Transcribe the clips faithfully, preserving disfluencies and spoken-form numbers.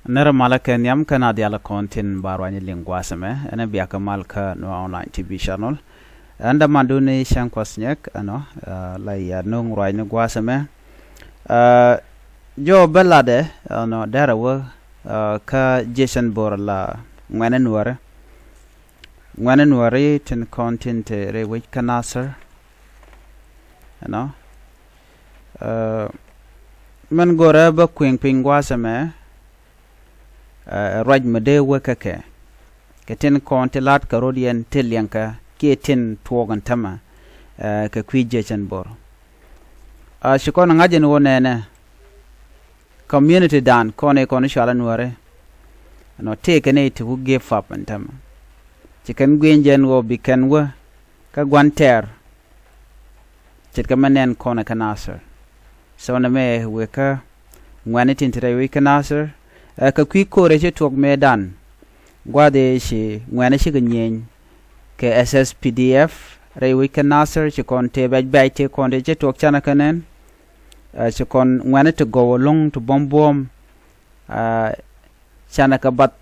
Nɛrɛ malä kɛ nhiam kä na dial kɔn tin ba ruany liŋ gua̱a̱th ɛmɛ, ɛn ɛ biakä mal kä Nuer Online T V channel. Ɛn dämandun ni cäŋ kuɔth nyɛk ɛnɔ, la yɛ nuŋ ruany ni gua̱a̱th ɛmɛ. Jɔw bä latdɛ ɛnɔ derɛ wä kä jiecän bo̱r la ŋuɛ̈ni nuäri. Ŋuɛ̈ni nuäri tin kɔn tin te rɛy wec kä Nasir. Ɛnɔ, mɛn go̱rɛ bä kuëŋ piny gua̱a̱th ɛmɛ. Ruac mi dee wä kä kɛ kɛ tin kɔn ti la̱t kɛ rot yɛn ti liɛŋkɛ kiɛ tin tuɔɔk ɛn tämɛ kɛ kui̱ jiecän bo̱r. Ci kɔn ŋa̱c ɛn ɣöö nɛnɛ community dan kɔn i̱ kɔn i̱ cualä nuäri. Ɛnɔ tëëkɛ ni ti ku give up ɛn tämɛ. Ci kɛn gui̱ny jɛn ɣöö bi kɛn wä kä gua̱n tɛɛr. Ce̱tkɛ mɛ nɛn kɔn ɛ kä Nasir. So nɛ mɛ wëë kä ŋuɛ̈ni tin ti rɛy wec kä Nasir. Ɛ kɛ kui̱ ko̱rɛ ci tuɔk mëëdan. Gua̱dhi ci ŋuɛ̈ni cikɛ nyieny kɛ S S P D F rɛy wec kä Nasir ci kɔn tëë bɛc bɛc tëë kɔn tëë ci tuɔk canɛ kɛ nɛn. Ɛ ci kɔn ŋuɛ̈ni ti gɔw ɛlɔ̱ŋ ti buɔ̱m buɔ̱ɔ̱m. Canɛ kɛ bath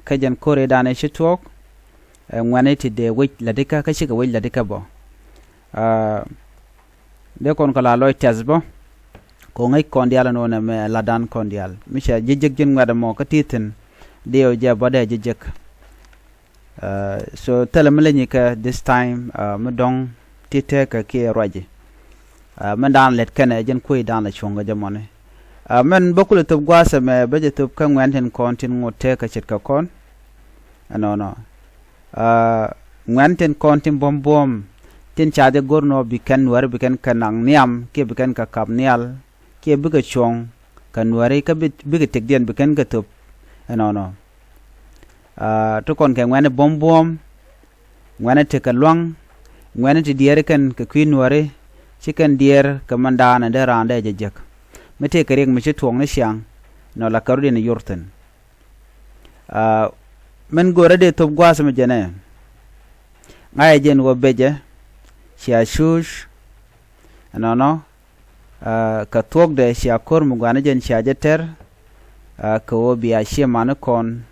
kä jɛn ko̱rɛ danɛ ci tuɔɔk. Ɛ ŋuɛ̈ni ti dee wec lätdikä kä cikɛ wec lätdikä bä. Dee kɔn kɛ la lɔc tɛth bä. Kɛ ŋäc kɔn diaal ɛn ɣöö nɛmɛ latdan kɔn diaal mi cɛ ji̱ jek ji̱n ŋuɛ̈t ɛmɔ kä ti thi̱n. Dee ɔ jɛ bä dee ji̱ jek. So thilɛ mi leny kɛ this time mi dɔ̱ŋ ti tekɛ kiɛ ruaci. Mɛn daan lɛt kɛnɛ jɛn kui̱ daan lɛ cuɔ̱ŋ kɛ jɛ mɔni. Mɛn bä kulɛ thop gua̱a̱th ɛmɛ bä jɛ thop kä ŋuɛ̈n tin kɔn tin ŋot tekɛ ce̱tkɛ kɔn. Ɛnɔnɔ ŋuɛ̈n tin kɔn tin buɔ̱m buɔ̱m tin ca jɛ go̱r nɔ bi kɛn nuäri bi kɛn kɛ naŋ nhiam kiɛ bi kɛn kɛ kap nhial kiɛ bikɛ cuɔ̱ŋ kɛ nuäri kä bikɛ tëkdiɛn bi kɛn kɛ thop. Ɛnɔnɔ ti kɔn kɛ ŋuɛ̈ni buɔ̱m buɔ̱ɔ̱m. Ŋuɛ̈ni tekɛ lua̱ŋ. Ŋuɛ̈ni ti diɛɛri kɛn kɛ kui̱ nuäri. Ci kɛn diɛɛr kɛ mɛn daanɛ dee raan dee jɛ jek. Mi tëëkɛ riɛk mi ci tuɔɔk ni ciaŋ. Nɔ la kɛ rut in yor thi̱n. Mɛn go̱rä dee thop gua̱a̱th mi jɛnɛ. Ŋa̱cɛ jɛn wä becɛ cia cuuc. Ɛnɔnɔ kɛ thuɔ̱kdɛ cia ko̱r mi gua̱ni jɛn cia jɛ tɛr. Kɛ ɣöö bia ciɛ mani kɔn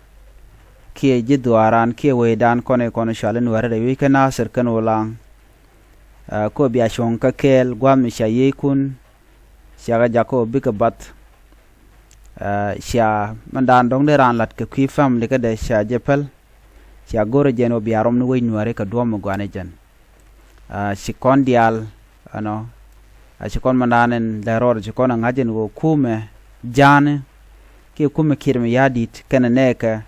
kiɛ ji̱ dhuaaran kiɛ wecdan kɔn i̱ kɔn cuali nuäri rɛy wi̱c kä Nasir kɛn wä laŋ. Kɛ ɣöö bia cuɔ̱ŋ kä kɛɛl gua̱a̱th mi cia yiëëckun. Cia kɛ jak kɛ ɣöö bikɛ bath. Cia mɛn daan dɔ̱ŋ dee raan la̱t kɛ kui̱ family kädɛ cia jɛ päl. Cia go̱rä jɛn ɣöö bia rɔm ni wec nuäri kɛ duɔ̱ɔ̱p mi gua̱ni jɛn. Ci kɔn diaal ɛnɔ. Ci kɔn mɛn daan ɛn lɛ rɔɔd ci kɔn ɛ ŋa̱c ɛn ɣöö kumɛ ja̱a̱ni kiɛ kumɛ kiɛt mi ya̱a̱ di̱t kɛnɛ nɛɛkɛ.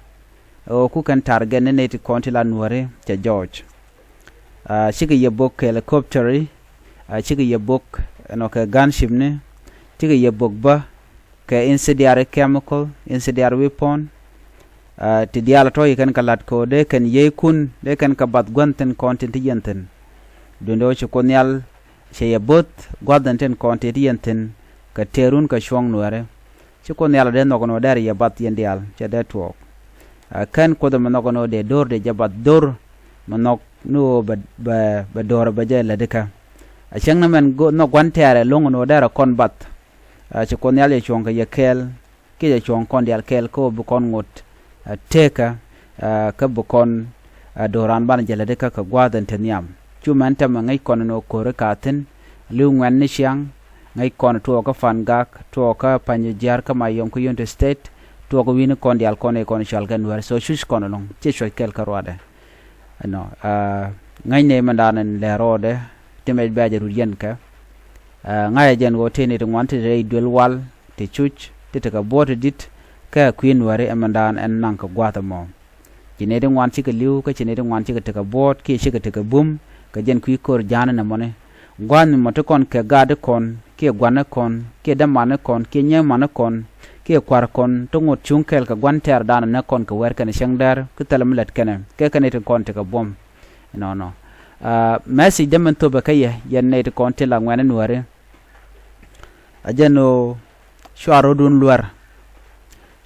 Ɣöö ku kɛn target ni nɛy ti kɔn ti la nuäri cɛ jɔɔc. Cikɛ yɛ bok kɛ helicopteri. Cikɛ yɛ bok ɛnɔ kɛ gunship ni. Cikɛ yɛ bok bä kɛ incendiary chemical, incendiary weapon. Ti diaal tɔ̱ yi kɛn kɛ la̱t kɛ ɣöö dee kɛn yiëëckun dee kɛn kɛ bath gua̱n thi̱n kɔn tin ti yɛn thi̱n. Duundɛ ɣöö ci Kuoth Nhial cɛ yɛ bo̱th gua̱th ɛn tin kɔn tin ti yɛn thi̱n kɛ tëërun kɛ cuɔ̱ŋ nuäärä. Ci Kuoth Nhial a dee nhɔk ɛn ɣöö dɛrɛ yɛ bath yɛn diaal cɛ dee tuɔɔk. Ɛ kɛn Kuoth ɛmɛ nhɔk ɛn ɣöö dee do̱r dee jɛ bath do̱r mɛ nhɔk ni ɣöö bɛ, bɛ, bɛ do̱r bɛ jɛ lätdikä. A cäŋ ni mɛn nhɔk gua̱n tɛɛrɛ lo̱ŋ ɛn ɣöö dɛrɛ kɔn bath. Ci Kuoth Nhial yɛ cuɔ̱ŋ kɛ yɛ kɛɛl kiɛ jɛ cuɔ̱ŋ kɔn diaal kɛɛl kä ɣöö bi kɔn ŋot. Tekä kä bi kɔn do̱ran banɛ jɛ lätdikä kɛ gua̱a̱th ɛn te nhiam. Cu mɛn tɛmɛ ŋäc kɔn ɛn ɣöö ko̱ri ka thi̱n li̱w ŋuɛ̈n ni ciaŋ. Ŋäc kɔn tuɔɔkä Pangak, tuɔɔkä Panyijiar kä Mayom kä Unity State, tuɔɔkä wi̱ni kɔn diaal kɔn i̱ kɔn cual kɛ Nuäär. So cuc kɔn ɛlɔ̱ŋ ci cuɔ̱c kɛl kä ruaadɛ. Ɛnɔ ŋäc nɛy mɛn daanɛ lɛ rɔɔdɛ ti mɛc bɛ̈ɛ̈c ɛ rut yɛn kɛ. Ŋa̱cä jɛn ɣöö tëë nɛy ti ŋuan ti rɛy duël wal ti cuc ti tekɛ buɔ̱ɔ̱t ti di̱t kɛ kui̱ Nuääri ɛmɛn daan ɛn naŋ kɛ gua̱a̱th ɛmɔ. Ci nɛy ti ŋuan cikɛ li̱w kä ci nɛy ti ŋuan cikɛ tekɛ buɔ̱ɔ̱t kiɛ cikɛ tekɛ bum kɛ jɛn kui̱ ko̱r ja̱a̱n ɛn ɛmɔni. Gua̱a̱th mi mɔ ti kɔn kɛ gaatdi kɔn kiɛ gua̱ni kɔn kiɛ dämani kɔn kiɛ nyɛmani kɔn kiɛ kua̱r kɔn ti ŋot cuŋ kɛɛl kɛ gua̱n tɛ̈r daanɔ näk kɔn kɛ wɛr kɛnɛ cäŋ däär kä thilɛ mi lät kɛnɛ kɛ kɛn nɛy ti kɔn tekɛ buɔ̱m. Ɛnɔnɔ message dämɛn thopɛ kä yɛ yɛn nɛy ti kɔn ti la ŋuɛ̈ni Nuääri. A jɛn ɣöö cua rɔ̱dun luär.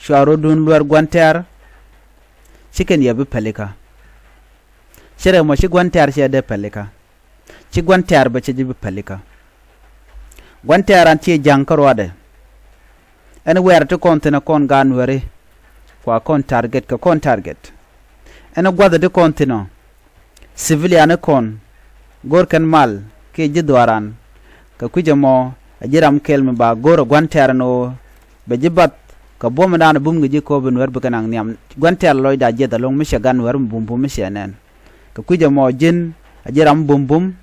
Cua rɔ̱dun luär gua̱n tɛ̈r. Ci kɛn yɛ bi pälikä. Ci rɛ mɔ ci gua̱n tɛ̈r cɛ dee pälikä. Ci gua̱n tɛ̈r bɛ cɛ ji̱ bi pälikä. Gua̱n tɛ̈r an ciɛ ja̱ŋ kä ruaadɛ. Ɛn wɛɛr ti kɔn thi̱n ɛ kɔn gaat Nuääri. kua kɔn target kɛ kɔn target. Ɛn ɛ gua̱th ɛ ti kɔn thi̱n ɔ. Civilian ni kɔn go̱r kɛn mal kiɛ ji̱ dhuaaran. Kɛ kui̱c ɛmɔ ɛ ji̱ ram kɛl mi ba go̱r ɛ gua̱n tɛ̈r ɛn ɣöö bɛ ji̱ bath kɛ buɔ̱m in daan ɛ bum kɛ ji̱ kɛ ɣöö bi nuɛ̈r bikɛ naŋ nhiam. Gua̱n tɛ̈r lɔcda jiɛth ɛlɔ̱ŋ mi cɛ gat nuɛ̈r mi bumbum mi cɛ nɛn. Kɛ kui̱c ɛmɔ ji̱n ɛ ji̱ ram bumbum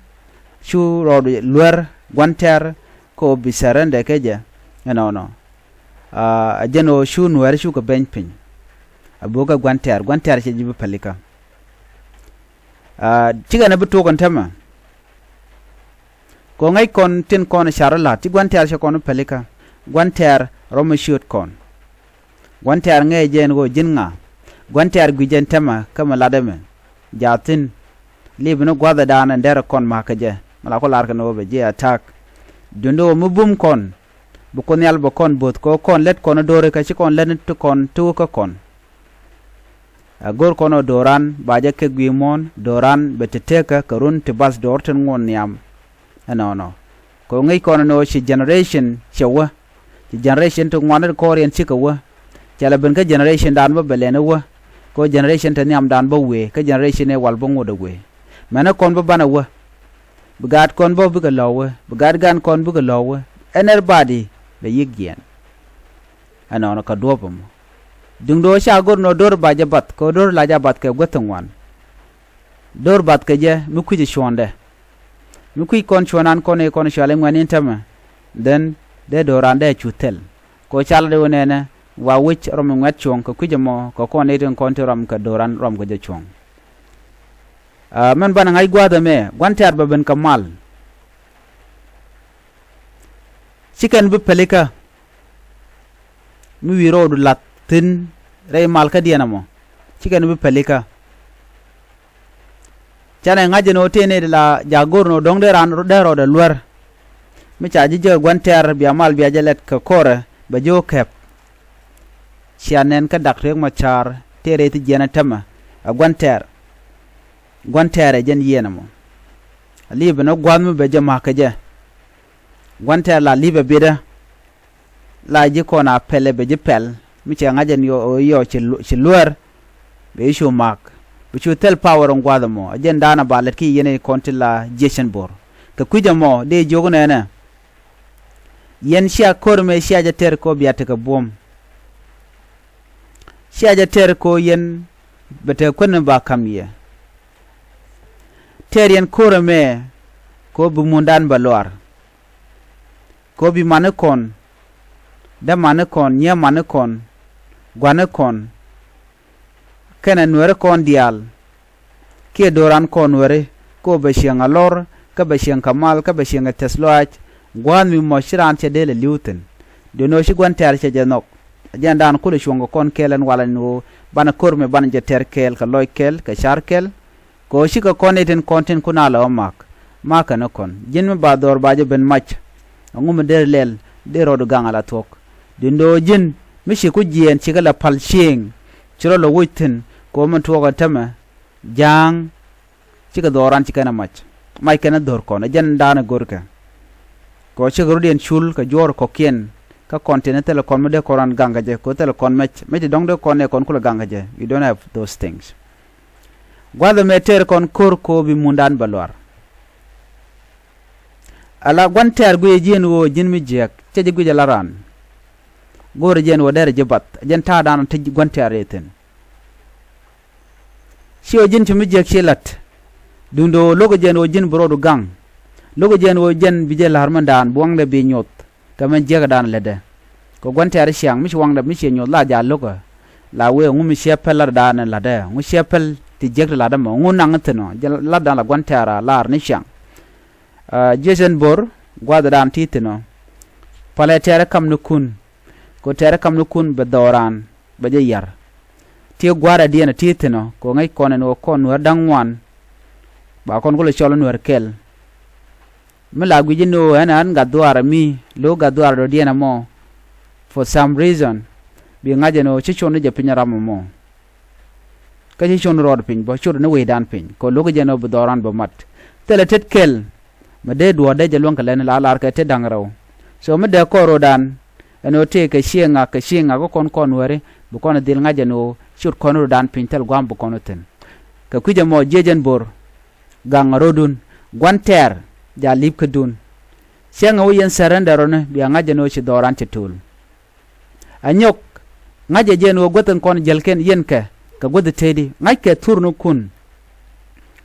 cu rɔɔd luɛr gua̱n tɛ̈r kɛ ɣöö bi surrender kɛ jɛ. Ɛnɔnɔ a jɛn ɣöö cu nuɛ̈r cukɛ beny piny. A bokɛ gua̱n tɛ̈r, gua̱n tɛ̈r cɛ ji̱ bi pälikä. Cikɛ ni bi tuɔk ɛn tämɛ. Kɛ ŋäc kɔn tin kɔn car la̱t ti gua̱n tɛ̈r cɛ kɔn pälikä. Gua̱n tɛ̈r rɔm mi ciöt kɔn. Gua̱n tɛ̈r ŋäc jɛ ɛn ɣöö ji̱n ŋa. Gua̱n tɛ̈r gui̱c ɛn tämɛ kä mi latdɛ mɛ. Jaa thi̱n. Lipi ni gua̱thɛ daan ɛn derɛ kɔn ma̱k kɛ jɛ mi la ku lar kɛn ɣöö bɛ ji̱ attack. Duundɛ ɣöö mi bum kɔn. Bi Kuoth Nhial bɛ kɔn bo̱th kɛ ɣöö kɔn lät kɔn do̱ri kä ci kɔn lät ni ti kɔn ti wä kä kɔn. Ɛ go̱r kɔn ɔ do̱ran ba jɛ kɛ gui̱i̱ muɔ̱ɔ̱n do̱ran bɛ te tekä kɛ run ti bath do̱r tin ŋuɔ̱n nhiam. Ɛnɔnɔ kɛ ɣöö ŋäc kɔn ɛn ɣöö ci generation cɛ wä. Ci generation ti ŋuan ti kɔɔr yɛn cikɛ wä. Cɛ lɛ ben kä generation daan bä bɛ lɛn ɛ wä. Kɛ ɣöö generation ti nhiamdan bä wëë kä generation ëë wal bä ŋot ɛ wëë. Mɛnɛ kɔn bä banɛ wä. Bi gaat kɔn bä bikɛ lɔ̱w wä, bi gaat gan kɔn bikɛ lɔ̱w wä. Ɛn ɛ badi bɛ yiëk jiɛɛn. Ɛnɔnɔ kɛ duɔ̱ɔ̱p ɛmɔ. Duŋdɛ ɣöö ca go̱r nɔ do̱r ba jɛ bath kɛ ɣöö do̱r la jɛ bath kɛ guäth ti ŋuan. Do̱r bath kɛ jɛ mi kui̱c cuɔ̱ɔ̱ndɛ. Mi kui̱c kɔn cuɔ̱ɔ̱nan kɔn i̱ kɔn cual i̱ ŋuɛ̈ni tämɛ. Then dee do̱ran dee cu thil. Kɛ ɣöö cal dee wä nɛnɛ wa wi̱c rɔm i̱ ŋuɛ̈t cuɔ̱ɔ̱ŋ kɛ kui̱c ɛmɔ kɛ kɔn i̱ tin kɔn ti rɔm kɛ do̱ran rɔm kɛ jɛ cuɔ̱ɔ̱ŋ. Mɛn banɛ ŋa̱c gua̱a̱th ɛmɛ gua̱n tɛ̈r bɛ ben kɛ mal. Ci kɛn bi pälikä. Mi wi̱i̱ rɔɔdu lath thi̱n rɛy mal kädiɛn ɛmɔ ci kɛn bi pälikä. Canɛ ŋa̱c ɛn ɣöö tëë nɛy ti la ja̱ go̱r ɛn ɣöö dɔ̱ŋ dee raan dee rɔɔdɛ luär. Mi ca ji̱ jek ɛ gua̱n tɛ̈r bia mal bia jɛ lɛt kɛ ko̱rɛ bɛ ji̱ wä kɛp. Cia nɛn kä dak riek ma ca̱a̱r tëë rɛy thi jiɛn ɛ tämɛ ɛ gua̱n tɛ̈r. Gua̱n tɛ̈r ɛ jɛn yiɛn ɛmɔ. A li̱i̱p ɛn ɛ gua̱a̱th mi bɛ jɛ ma̱k kɛ jɛ. Gua̱n tɛ̈r la li̱i̱p ɛ biɛtdä. La ji̱ kɔn a pɛl ɛ bɛ ji̱ pɛl mi cɛ ŋa̱c ɛn yɔ yɔ ci luär. Bɛ ji̱ cu ma̱k bi cu thil power in gua̱a̱th ɛmɔ a jɛn da̱a̱n a ba lät ki yɛn ɛ kɔn ti la jiɛcɛn bo̱r. Kɛ kui̱c ɛmɔ dee jiök nɛnɛ. Yɛn cia ko̱r ɛmɛ cia jɛ tɛr kɔ bia tekɛ buɔ̱m. Cia jɛ tɛr kɔ yɛn bɛ tekɛ kuän mi ba ka̱m yɛ. Tɛr yɛn ko̱r ɛmɛ kɔ bi mundan bɛ luar. Kɔ bi mani kɔn dämani kɔn nyiamani kɔn gua̱ni kɔn. Kɛnɛ nuɛri kɔn diaal kiɛ do̱ran kɔn nuɛri kɔ bɛ cieŋ a lɔr kä bɛ cieŋ kɛ mal kä bɛ cieŋ kɛ tɛth lɔaac. Gua̱a̱th mi mɔ ci raan cɛ dee lɛ li̱w thi̱n. Duundɛ ɣöö ci gua̱n tɛ̈r cɛ jɛ nhɔk. Ɛ jɛn daan kulɛ cuɔ̱ŋ kɛ kɔn kɛɛl ɛn walɛ ni ɣöö banɛ ko̱r mi banɛ jɛ tɛr kɛɛl kɛ lɔc kɛl kɛ ca̱r kɛl. Kɛ ɣöö cikɛ kɔn i̱ tin kɔn tin kun a lɛ ɣä ma̱k. Ma̱k kɛn i̱ kɔn ji̱n mi ba dhɔr ba jɛ ben mac. Ɛŋu mi der lɛl dee rɔɔdu gaŋ a la thuɔ̱k. Duundɛ ɣöö ji̱n mi ci ku jiɛɛn cikɛ la pal cieŋ. Ci rɔ lɛ woc thi̱n kɛ ɣöö min tuɔɔk ɛ tämɛ. Ja̱a̱ŋ. Cikɛ dhɔran ci kɛn ɛ mac. Mac kɛn ɛ dho̱r kɔn ɛ jɛn da̱a̱n ɛ go̱rkɛ. Kɛ ɣöö cikɛ rɔ̱diɛn cul kɛ juɔ̱ɔ̱r kɔ̱kiɛn. Kä kɔn tin ɛ thilɛ kɔn mi dee kɔn ran gaŋ kɛ jɛ kɛ ɣöö thilɛ kɔn mɛc mɛc ti dɔ̱ŋ dee kɔn ɛ kɔn kulɛ gaŋ kɛ jɛ. We don't have those things. Gua̱th ɛmɛ tɛr kɔn ko̱r kɛ ɣöö bi mundan bɛ luar. Ala gua̱n tɛ̈r guic ɛ ji̱n ɣöö ji̱n mi jiääk cɛ ji̱ guic ala raan. Go̱o̱rɛ jɛn ɣöö derɛ ji̱ bath ɛ jɛn ta̱a̱dan ti gua̱n tɛ̈r ɛ thi̱n. Ci ɣöö ji̱n ci mi jiäk ci la̱t. Duundɛ ɣöö lo̱kɛ jɛn ɣöö ji̱n bi rɔɔdu gaŋ. Lo̱kɛ jɛn ɣöö jɛn bi jɛ la̱r mindan bi waŋdɛ bi nyoth. Kɛ min jiäkädan lätdɛ kɛ gua̱n tɛ̈r ciaŋ mi ci waŋdɛ mi ciɛ nyoth la jaal lo̱kä. La wee ŋu mi ciɛ päl latdan ɛ la̱tdɛ ŋu ciɛ päl ti jiäk ti la̱tdä mɔ ŋu naŋ thi̱n ɔ jɛ latdan la gua̱n tɛ̈r a la̱r ni ciaŋ. Jiecɛn bo̱r gua̱thdan ti thi̱n ɔ. Palɛ tɛ̈r kamnikun. Kɛ tɛ̈r kamnikun bɛ dhɔran bɛ jɛ yar. Ti gua̱a̱r adiɛn ti thi̱n ɔ kɛ ŋäc kɔn ɛn ɣöö kɔn nuäär da̱ŋ ŋuan. Ba kɔn kulɛ cɔl nuäär kɛl. Mi la gui̱c ni ɣöö ɛn an gat dhuaar ɛ mi lo̱k gat dhuaar dɔ̱diɛn ɛmɔ. For some reason bi ŋa̱c ɛn ɣöö ci con ni jɛ piny ram ɛmɔ. Kä ci con rɔɔd piny bä cot ni wecdan piny kɛ lo̱k jɛn ɣöö bi dhɔran bɛ mat. Thilɛ tet kɛl. Mi dee duɔ̱ɔ̱r dee jɛ luäŋ kɛ lɛn la lar kɛ tet da̱ŋ rɛw. So mi dee kɔɔr ro̱o̱dan. Ɛn ɣöö tëëkɛ ciëŋ ŋak kɛ ciëŋ ŋak kä kɔn kɔn wääri bi kɔn dhil ŋa̱c ɛn ɣöö ciöt kɔn röödan piny thil gua̱a̱m bi kɔn wä thi̱n. Kɛ kui̱c ɛmɔ jiɛc ɛn bo̱r gaŋ rɔ̱dun gua̱n tɛɛr ja li̱p kädun. Ciɛŋɛ wä yɛn surrender rɔni bia ŋa̱c ɛn ɣöö ci dhɔran cɛ to̱l. Anyök ŋa̱cɛ jɛ ɛn ɣöö guäth in kɔn jäl kɛn yɛn kɛ kɛ guäth tëëdi ŋa̱ckɛ thurnikun.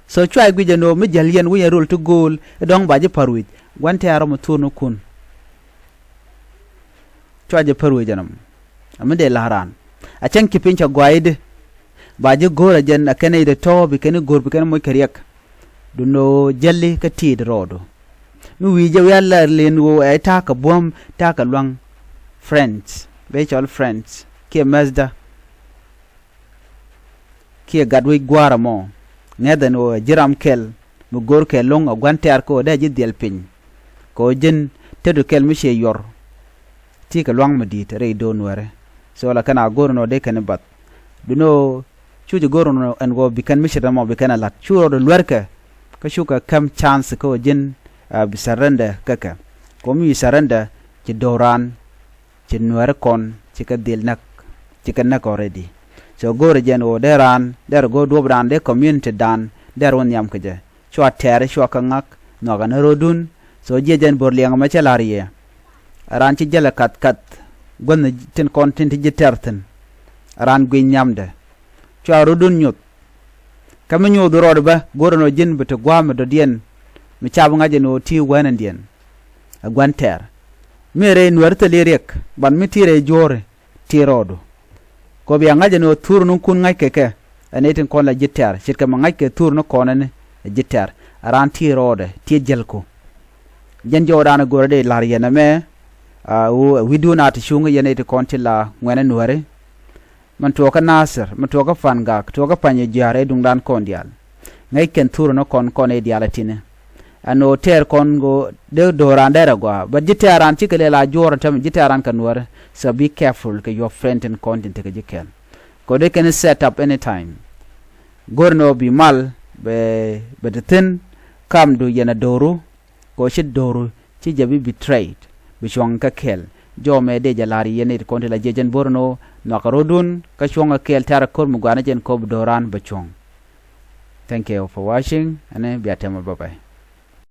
So cua guic ɛn ɣöö mi jäl yɛn wi̱c ɛn röl ti gööl i̱ dɔ̱ŋ ba ji̱ pa̱r wi̱c gua̱n tɛɛr rɔm thurnikun. Cua jɛ pär wec ɛnɔm. Ɛ mi dee la̱r raan a cäŋ ci piny cɛ gɔaayi di ba ji̱ go̱o̱r ɛ jɛn ɛ kɛn i̱ dee tɔ̱ɔ̱ bi kɛn i̱ go̱o̱r bi kɛn i̱ moc kɛ riɛk. Duundɛ ɣöö jäli kä ti̱i̱t rɔɔdu. Mi wi̱i̱ jɛ wi̱i̱ a lɛr li̱n ɣöö ɛ ta̱a̱ kɛ buɔ̱m ta̱a̱ kɛ lua̱ŋ. Friends bee cɔl friends kiɛ mɛthdä kiɛ gat wec gua̱a̱r ɛmɔ. Ŋɛ̈th ɛn ɣöö ɛ ji̱ ram kɛl mi go̱o̱r kɛ lo̱ŋ ɛ gua̱n tɛ̈r kɛ ɣöö dee ji̱ dhiɛl piny. Kɛ ɣöö ji̱n tetdu kɛl mi ciɛ yuɔr. Ti̱i̱ kɛ lua̱ŋ mi di̱i̱t rɛy do̱o̱n wääri. So la kɛn a go̱o̱r ɛn ɣöö dee kɛn i̱ bath. Duundɛ ɣöö cu ji̱ go̱o̱r ɛn ɣöö bi kɛn mi ce̱t ɛmɔ bi kɛn ɛ la̱t cu rɔɔdu luɛrkɛ. Kä cukɛ käm chance kɛ ɣöö ji̱n a bi surrender kä kɛ. Kɛ ɣöö mi surrender ci do̱ran ci nuääri kɔn ci kɛ dhil näk. Ci kɛ näk already. So go̱o̱rɛ jɛn ɣöö dee raan dee rɛ go̱o̱r duɔ̱ɔ̱p raan dee community dan dee rɛ wä nhiam kɛ jɛ. Cua tɛɛri cua kɛ ŋak nhɔakɛ ni ro̱dun. So jiɛ jɛn bo̱r liɛŋ mɛ cɛ la̱r yɛ. Raan ci jälɛ kath kath guänh tin kɔn tin ti ji̱ tɛr thi̱n. Raan guic nhiamdɛ cua ro̱dun nyoth. Kä mi nyoth rɔɔd bä go̱rɛ nɔ ji̱n bi ti gua̱a̱m mi dɔ̱diɛn mi cap ŋa̱c ɛn ɣöö ti wänɛndiɛn. Ɛ gua̱n tɛɛr mi rɛy nuäär thil i̱ riɛk ban mi ti rɛy juɔ̱ɔ̱ri ti rɔɔdu. Kɔ bia ŋa̱c ɛn ɣöö thurnikun ŋa̱c kɛ kɛ ɛn i̱ tin kɔn la ji̱ tɛɛr ce̱tkɛ mi ŋa̱c kɛ thurnikɔn ɛn ɛ ji̱ tɛɛr. Ɛ raan ti rɔɔdɛ ti jäl ku. Jɛn jɔwdan ɛ go̱rɛ dee la̱r yɛn ɛmɛ. Ɛ ɣöö ɛ wi̱cdun a ti cuŋ yɛn i̱ ti kɔn ti la ŋuɛ̈nɛ nuääri. Min tuɔɔkä Nathir, min tuɔɔkä Pangak, tuɔɔkä Panyijiar ɛ duŋdan kɔn diaal. Ŋäc kɛn thurä ni kɔn kɔn ɛ diaal ɛ ti̱ni. Ɛn ɣöö tɛɛr kɔn ɣöö dee do̱ran dɛr ɛ gɔaa. But ji̱ tɛɛran cikɛ lɛl a juɔ̱ɔ̱r ɛ tɛm ji̱ tɛɛran kɛ nuäärä. So be careful kɛ your friend tin kɔn tin tekɛ ji̱ kɛl. Kɛ ɣöö dee kɛn set up anytime. Go̱r ni ɣöö bi mal bɛ bɛ ti thi̱n kamdu yɛn ɛ do̱ru. Kɛ ɣöö ci do̱ru ci jɛ bi betrayed bi cuɔ̱ŋ kä kɛl. Jɔmɛ dee jɛ la̱r yɛn i̱ ti kɔn ti la jiɛc jɛn bo̱r ni ɣöö nhɔakä ro̱dun kä cuɔ̱ŋ kä kɛl tɛ̈r ɛ ko̱r mi gua̱a̱r ni jɛn ko̱p do̱ran bɛ cuɔ̱ŋ. Thank you for watching and bia tɛmɛ bye bye.